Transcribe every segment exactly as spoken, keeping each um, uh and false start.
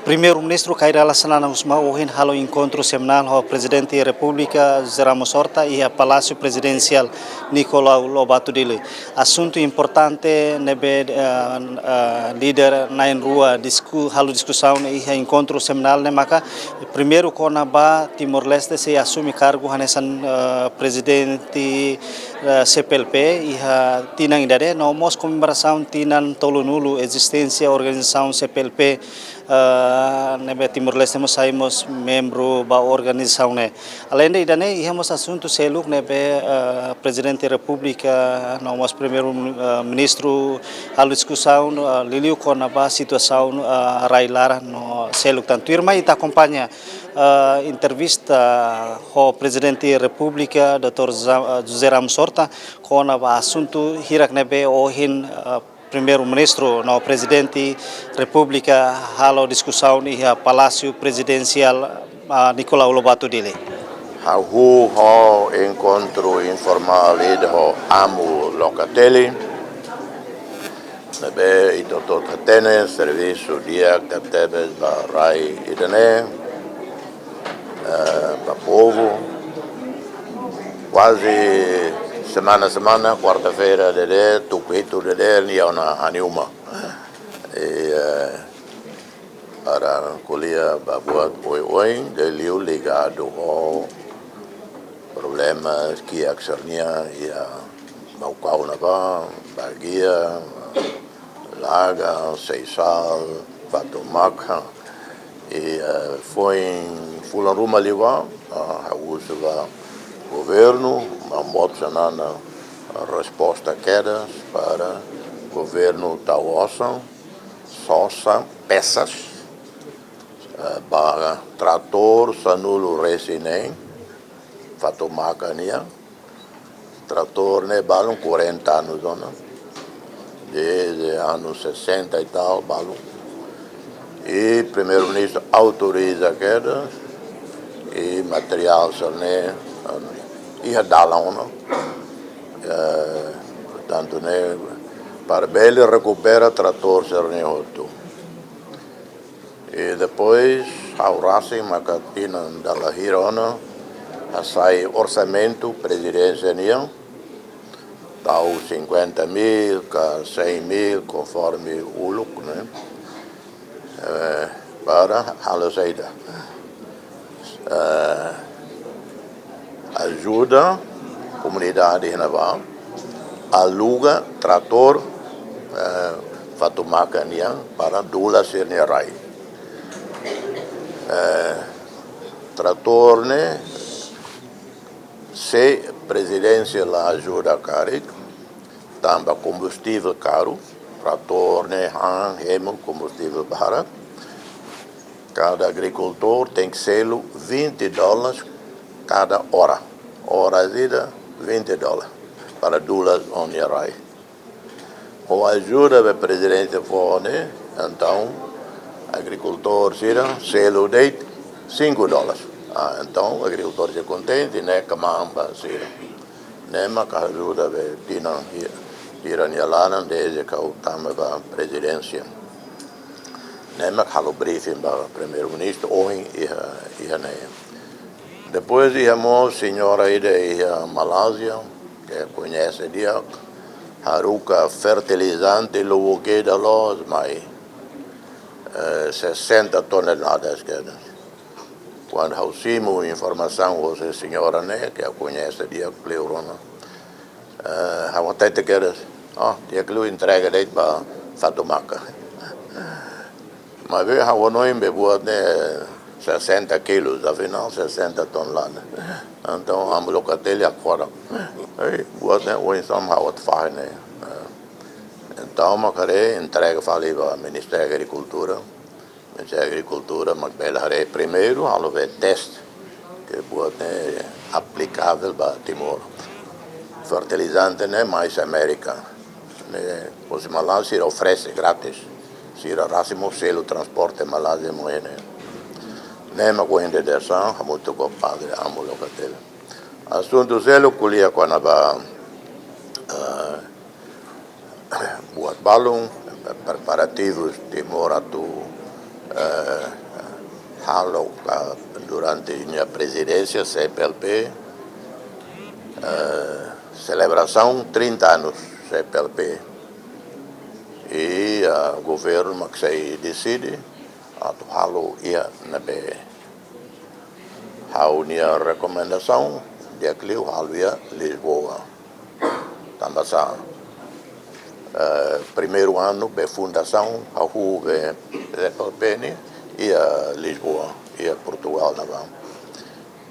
Primeiru-Ministru Kay Rala Xanana Gusmão ohin halo enkontru semanál ho Prezidente Repúblika José Ramos Horta iha Palásiu Prezidensiál Nicolau Lobato Dili. Asuntu importante ne'ebé, eh, eh, líder na'in-rua disku-, halo diskusaun iha enkontru semanál ne'e maka primeiru kona-ba Timor-Leste sei asume kargu hanesan, eh, prezidente, eh, C P L P iha tinan ida-ne'e, no mós komemorasaun tinan tolunulu ezisténsia organizasaun C P L P, eh, ne'ebé Timor-Leste mós sai mós membru ba organizasaun ne'e. Aleinde ida-ne'e, iha mós asuntu seluk ne'ebé, eh, Prezidente Repúblika, no mós Primeiru, eh, Ministru halo diskusaun, eh, liuliu kona-ba situasaun, eh, rai-laran no seluk tan. Tuirmai ita akompaña, eh, entrevista ho Prezidente Repúblika, doutór Za-, eh, José Ramos Horta, kona-ba asuntu hirak ne'ebé ohin, eh, Primeiru-Ministru no Prezidente Repúblika halo diskusaun iha Palásiu Prezidensiál, ah, Nicolau Lobato Dili. Ha'u ho enkontru informál ida ho Amu Locatelli, ne'ebé ita hotu hatene servisu di'ak tebes ba rai ida-ne'e, eh, ba povu. Kuaze semana-semana, kuarta-feira dadeer, tuku hitu dadeer, nia ona ha'u-nia uma. I, eh, para ko'alia ba buat oioin, liuliu ligadu ho problema kiak sira-nia iha Baucau ne'ebá, Baguia, Laga, Seisal, Fatumaca. I, eh, foin fulan ruma liubá, ah, ha'u husu ba governu, Mamoto Xanana, ah, resposta kedas para governu tau osan, sosa, pesas, eh, ba tratór sanulu-resin-neen, Fatumaca nian, tratór ne'e balun quarenta anos ona, desde anos sessenta e tal, balun. I Primeiru-Ministru autoriza kedas, i materiál sira-ne'e, iha dalan ona. Eh, portantu, ne'e, para bele rekupera tratór sira-ne'e hotu. I depois, ha'u rasik maka tinan dala hira ona, hasai orsamentu prezidénsia nian, tau cinquenta mil ka cem mil, konforme uluk, ne'e? Eh, para halo saida? Eh, ajuda komunidade iha ne'ebá, aluga tratór, eh, Fatumaca nian para dula sira-nia rai. Eh, tratór ne'e, se prezidénsia la ajuda karik, tanba kombustivel karu, tratór ne'e han hemu kombustivel barak, kada agrikultór tenke selu vinte dólares kada ora. Ora ida, vinte dólares para dula ó-nia rai. Ho ajuda be prezidente fó ne'e, entaun agrikultór sira selu de'it cinco dólares. Ah, entaun agrikultór sira kontente, ne'e kmaan ba sira. Ne'e maka ajuda be tinan hi-, hira nia laran desde ke ha'u tama ba prezidénsia. Ne'e maka halo briefing ba Primeiru-Ministru ohin iha, iha ne'e. Depois iha mós señora ida iha Malázia, ke koñese di'ak, haruka fertilizante lubuk ida loos mai, eh, sessenta toneladas kedas. Kuandu ha'u simu informasaun husi señora ne'e, ke koñese di'ak, kleur ona. Eh, ha'u hatete kedas, oh, di'ak liu entrega de'it ba Fatumaca. Maibé ha'u hanoin be buat ne'e sessenta kilos, afinál sessenta toneladas. Entaun, Amu Locatelli akorda. Ei, buat ne'e oinsá mak ha'u atu fahe ne'e. Eh, entaun, mak haree entrega fali ba Ministériu Agrikultura. Ministériu Agrikultura mak bele haree primeiru, halo be teste, ke buat ne'e aplikavel ba Timor. Fertilizante ne'e mai husi Amérika. Ne'e, husi Malázia sira oferese grátis. Sira rasik mós selu transporte Malázia mós iha ne'e. Ne'e mak ohin dadeer-saan, hamutuk ho Padre Amu Locatelli. Asuntu seluk ko'alia kona-ba, eh, buat balun, preparativus Timor atu eh, halo, ah, durante nia prezidénsia C P L P, eh, selebrasaun trinta anus C P L P. I, ah, governu mak sei deside atu halo iha ne'ebé. Ha'u-nia rekomendasaun di'ak liu halo iha Lisboa. Tanba sá, eh, primeiru anu be fundasaun, hahú be Repelpeni iha Lisboa, iha Portugal ne'ebá.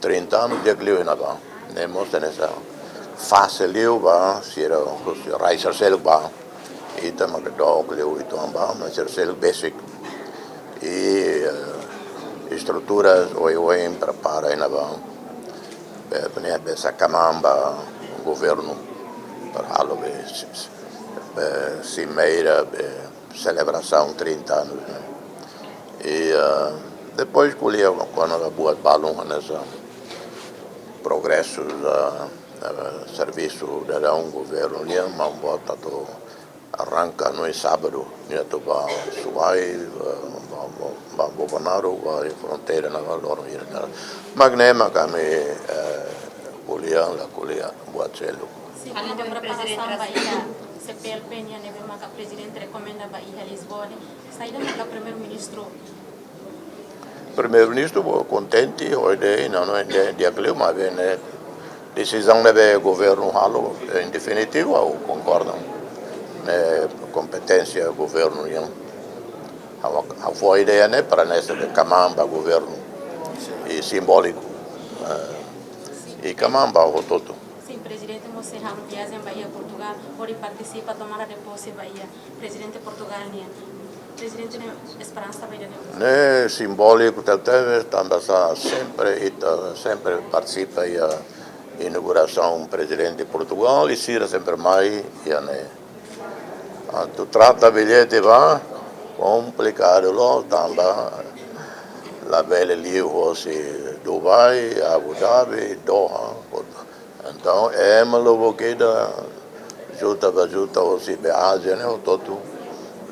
Trinta anus di'ak liu iha ne'ebá. Ne'e mós hanesan fase liu ba sira, sira rai sira seluk bá. Ita mak dook liu uitoan bá, mas sira seluk besik. I, eh, estruturas oioin prepara iha ne'ebá. Be, be ne'e be sa kamaan ba governu para halo be, be simeira be selebrasaun trinta anus ne'e. I, eh, depois ko'alia kona-ba buat balun hanesan progresu, eh, eh, servisu daudaun governu nian, maibé atu arranka no sábadu, nia atu ba Suai, eh, ba, ba, ba Bobonaro, ba fronteira ne'ebá loron ida. Mak ne'e mak ami, eh, ko'alia, la ko'alia buat seluk. Sin, alende preparasaun ba iha C P L P nian ne'ebé maka prezidente rekomenda ba iha Lisboa ne'e, saida maka primeiru-ministru Primeiru-Ministru, ha'u kontente, ha'u dehan, no, no, dehan di'ak liu, maibé ne'e desizaun ne'ebé governu halo, eh, en definitivu, ha'u konkorda. Ne'e kompeténsia governu nian. Ha'u, ha'u fó ideia ne'e para hanesan kamaan ba governu. I simbóliku. Eh, i kamaan ba hotu-hotu. Sin, prezidente mós sei halo viajen ba iha Portugal, hodi partisipa tomada de pose ba iha prezidente Portugal nian. Prezidente nia esperansa ba ida-ne'e? Ne'e simbóliku tebetebes, tanba sá sempre ita, sempre partisipa iha inaugurasaun prezidente Portugal, i sira sempre mai iha ne'e. Atu trata billete ba, komplikadu loos, tanba labele liu hosi Dubai, Abu Dhabi, Doha, Entaun, ema lubuk ida, juta ba juta, hosi be Ázia ne'e hotu-hotu,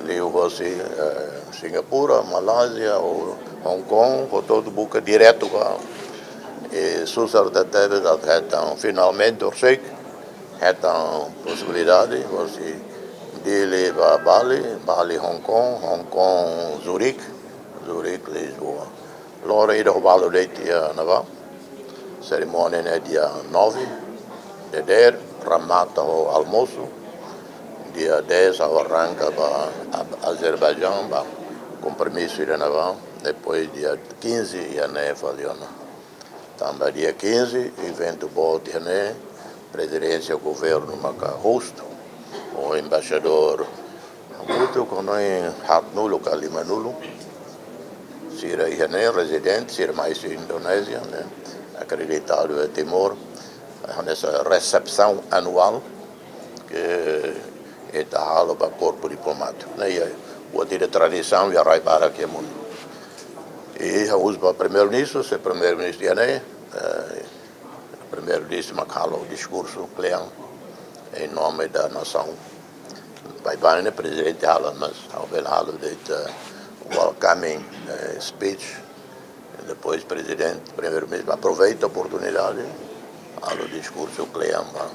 liu hosi, eh, Singapura, Malázia, ou Hong Kong, hotu-hotu buka diretu ka. I susar tebetebes atu hetan, finalmente, orsida hetan posibilidade, hosi Dili ba Bali, Bali Hong Kong, Hong Kong Zurich, Zurich Lisboa. Loron ida ho balu de'it iha ne'ebá. Serimónia ne'e dia nove de Dadeer, remata ho almosu. Dia dez ha'u arranka ba Ab-, Azerbaijaun, ba kompromisu ida ne'ebá. Depois dia quinze iha ne'e fali ona. Tanba dia quinze, eventu boot iha ne'e, prezidénsia governu maka host, ho embaixadór hamutuk ho na'in haatnulu ka limanulu. Sira iha ne'e rezidente, sira mai husi Indonézia, ne'e akreditadu iha Timor. Hanesan resepsaun anuál ke ita halo ba korpu diplomátiku. Ne'e iha, buat ida tradisaun iha rai barak iha mundu. I ha'u husu ba primeiru-ministru, se primeiru-ministru iha ne'e, eh, primeiru-ministru mak halo diskursu kle'an em nome da nação. Baibain ne'e prezidente halo, mas ha'u bele halo de'it, eh, welcoming, eh, speech. Depois prezidente, primeiru-ministru aproveita oportunidade, halo diskursu kle'an ba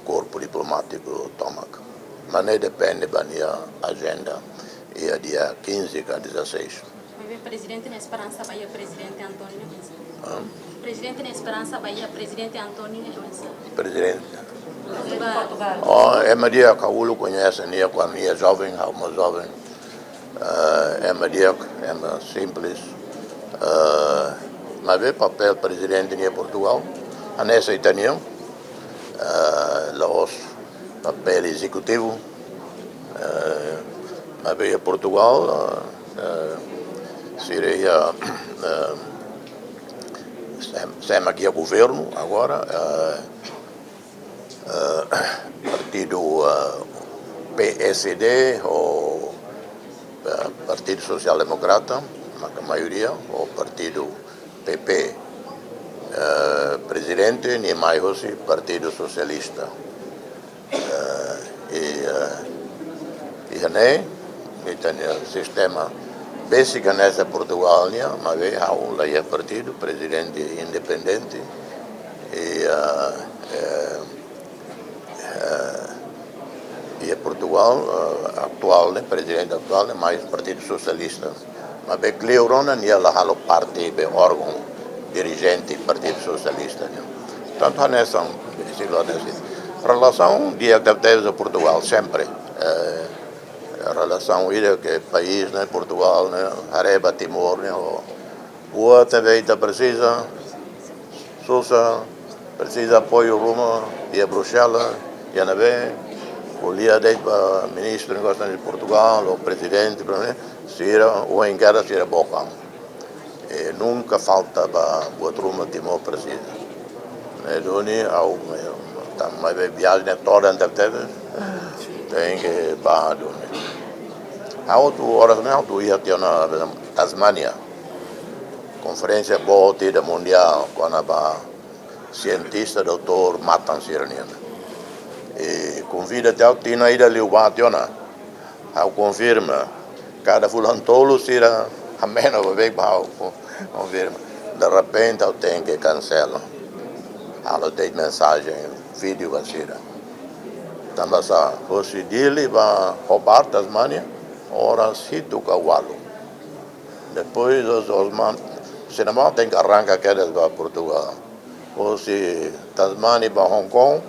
korpu diplomátiku tomak. Mas ne'e depende ba nia ajenda, iha dia quinze ka dezasseis. Maibé prezidente nia esperansa ba iha prezidente António ne'e oinsá? Hã? Prezidente nia esperansa ba iha prezidente António ne'e oinsá? Prezidente. Portugal. Oh, ema di'ak, ha'u uluk koñese nia kuandu nia joven, ha'u mós joven. Eh, ema di'ak, ema simples. Eh, maibé papél prezidente nia Portugal, hanesan ita-nian, eh, la'ós papél ezekutivu, eh, maibé iha Portugal, eh, sira iha, eh, sé, sé mak iha governu agora, eh, eh, partidu, eh, P S D ou, eh, Partidu Sosiál Demokrata, maka maioria, ou partidu P P, eh, prezidente, nia mai hosi Partidu Sosialista. Eh, i, eh, iha ne'e, ita-nia sistema Besik hanesan Portugal nian, maibé ha'u la iha partidu, prezidente independente, i, ah, eh, eh, iha Portugal, eh, atuál ne'e, prezidente atuál ne'e, mais Partidu Sosialista. Maibé kleur ona nia la halo parte be órgaun dirijente Partidu Sosialista nian. Portantu, hanesan, sigla hanesan. Relasaun di'ak tebes ho Portugal, sempre. Eh, relasaun ida ke país ne'e, Portugal ne'e, haree ba Timor ne'e, ho, buat ne'ebé ita presiza, susar, presiza apoiu ruma, iha Bruxelas, iha ne'ebé, ko'alia de'it ba ministru negósiu estrangeiru Portugal, ou prezidente, primeiru, sira, ou enkarga sira book an. E nunka falta ba buat ruma Timor presiza. Ne'e duni ha'u, eh, tanba maibé viajen ne'e todan tebetebes, tenke bá duni. Ha'u atu oras ne'e ha'u atu iha tiha ona Tasmania. Konferénsia boot ida mundiál kona-ba sientista doutór matan sira-nian. E konvida tiha ha'u tinan ida liubá tiha ona. Ha'u konfirma. Kada fulan tolu sira hameno ba bek ba ha'u ko-, konfirma. Derrepente ha'u tenke kansela. Halo de'it mensajen vídeo ba sira. Tanba sá, hosi Dili ba Hobart, Tasmania, oras hitu ka ualu. Depois, os, os man, sira-nia mala tenke arranka kedas ba Portugal. Hosi Tasmania ba Hong Kong,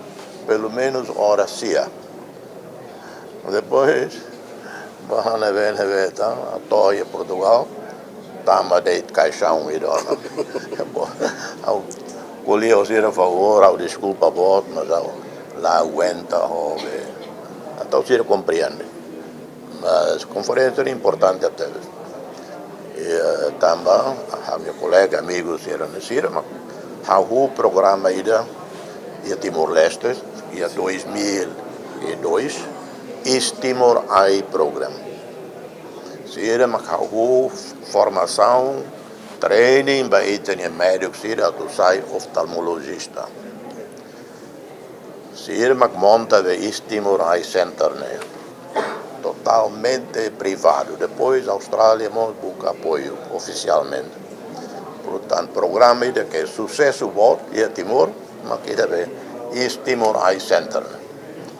pelumenus oras sia. Depois, ba ne'ebé, ne'ebé, tan, to'o iha Portugal, tama de'it kaixaun ida ona. Ha'u ko'alia ho sira favór, ha'u deskulpa boot, mas ha'u la aguenta, ho be. Entaun sira komprende. Mas konferénsia ne'e importante tebes. E, eh, tanba, ha'u-nia kolega, amigu, sira-ne'e sira, mak hahú programa ida, iha Timor-Leste, iha dois mil e dois, East Timor Eye Program. Sira mak hahú formasaun, training, ba ita-nia médiku sira atu sai oftalmolojista. Sira mak monta be East Timor Eye Center ne'e. Totalmente privadu. Depois Austrália mós buka apoiu ofisialmente. Portantu, programa ida ke susesu boot iha Timor, mak ida be East Timor Eye Center.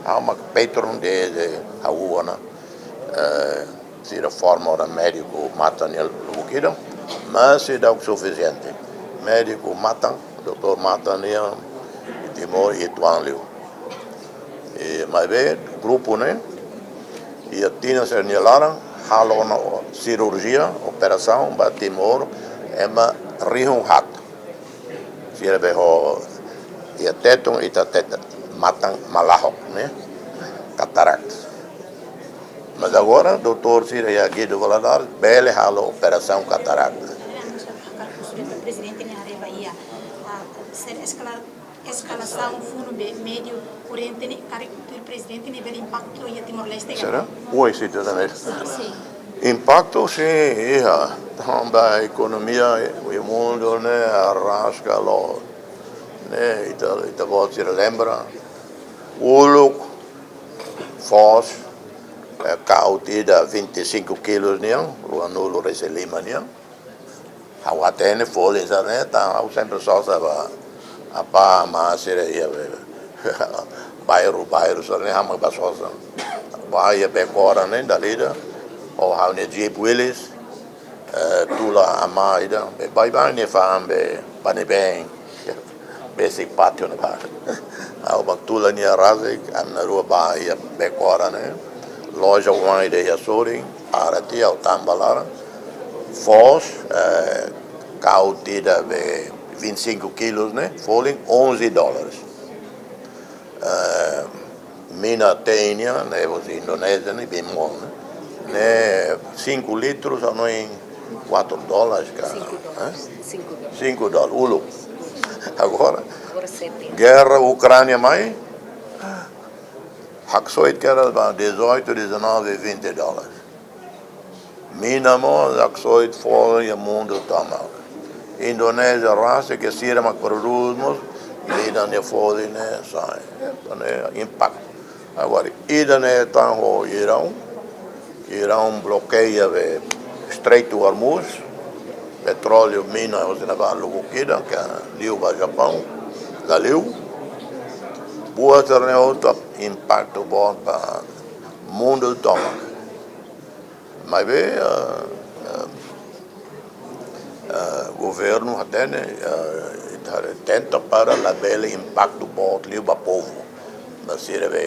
Ha'u mak patron de, de ha'u ona. Eh, sira forma ona médiku matan nian lubuk ida, mas seidauk sufisiente. Médiku matan, doutór matan nian, Timor uitoan liu. E, maibé, grupu ne'e, iha tinan sira-nia laran, halo ona o-, sirurjia, operasaun, ba Timor, ema rihun haat. Sira be ho iha Tetun, ita Tetun, matan Malahok, ne'e? Cataracts. Mas agora, doutór sira iha Guido Valadares, bele halo operasaun cataracts. Prezidente nia haree ba iha, ah, ser eskala-, eskalasaun funu be médiu korrente ne'e, karik tuir prezidente ne'e bele impaktu iha Timor-Leste ka? Será? Oi, sim, também. Sim. Impaktu, sim, iha. Tanba ekonomia, o mundo, ne'e, arraska loos. Ne'e, ita, ita-boot sira lembra. Uluk, foos, eh, ka'ut ida vinte e cinco quilos nian, ruanulu resin lima nian. Ha'u hatene folin sira-ne'e, entaun ha'u sempre sosa ba apá, amá sira iha be-, bairru, bairru sira-ne'e ha'u mak bá sosa. Bá iha Becora ne'e, dala ida, ho ha'u-nia Jeep Willys, eh, tula amá ida, be baibain nia fa'an be, bani bem. Besik pátiu ne'ebá. Ha'u mak tula nia rasik, ami na'in-rua bá iha Becora ne'e. Loja oan ida iha sorin, para tiha ha'u tama ba laran. Foos, eh, ka'ut ida be vinte e cinco quilos ne'e, folin onze dólares. Eh, mina tein nian, ne'e, husi Indonézia ne'e, Bimol ne'e. Ne'e cinco litros, ha'u hanoin quatro dólares ka, cinco dólares, eh? Cinco dólares. Cinco dólares, uluk. Agora, agora sete. Guerra Ucrânia mai, haksoit kedas ba dezoito, dezanove, vinte dólares. Mina mós haksoit folin iha mundu tomak. Indonézia rasik ke sira mak prodús mós, mina nia folin ne'e sa'e. Entaun ne'e impaktu. Agora, ida-ne'e tan ho Iraun, Iraun blokeia be Estreitu Hormuz, petróleu, mina, hosi ne'ebá lukuk ida, ke liu ba Japaun, la liu. Buat sira-ne'e hotu impaktu boot ba mundu tomak. Maibé, eh, eh, eh, governu hatene, eh, ita tenta para labele impaktu boot liu ba povu. Mas sira be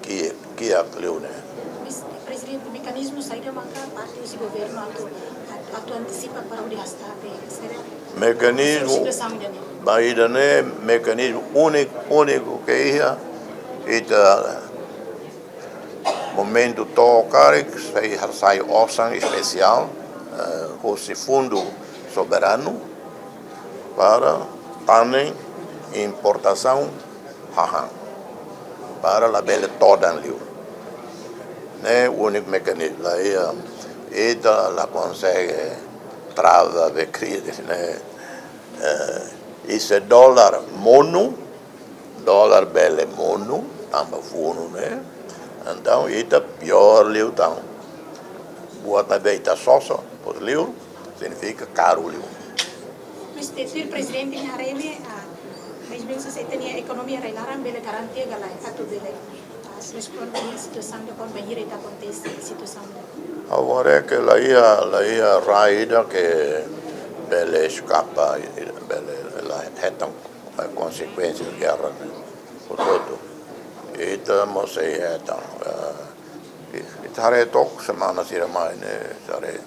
ki, kiak liu ne'e. Mister Prezidente, mekanizmu saida maka parte husi governu atu, atu, atu antisipa para hodi hasa'e be sira Mekanizmu, situasaun ida-ne'e? Ba ida-ne'e, mekanizmu úniku, úniku ke iha, ita momentu to'o karik sei hasai osan espesiál, eh, husi fundu soberanu para tanen importasaun hahán, para labele todan liu. Ne'e úniku mekanizmu, la iha, ita la konsege trava be krize ne'e, eh, i se dolar monu, dolar bele monu, tanba funu ne'e. Entaun, ita piór liután. Buat ne'ebé ita sosa, por liu, signifika karu liu. Mister Tuir, Prezidente nia haree ne'e, ah, mais ou menus ita-nia ekonomia rai-laran bele garantia ka lae, atu bele, ah, responde situasaun ida-ne'e bainhira ita akontese situasaun ida-ne'e. Agora é que la iha, la iha rai ida ke bele eskapa, bele la hetan, eh, konsekuénsia gerra ne'e. Portantu, ita mós sei hetan, eh, i, ita haree took semana sira mai ne'e, ita haree.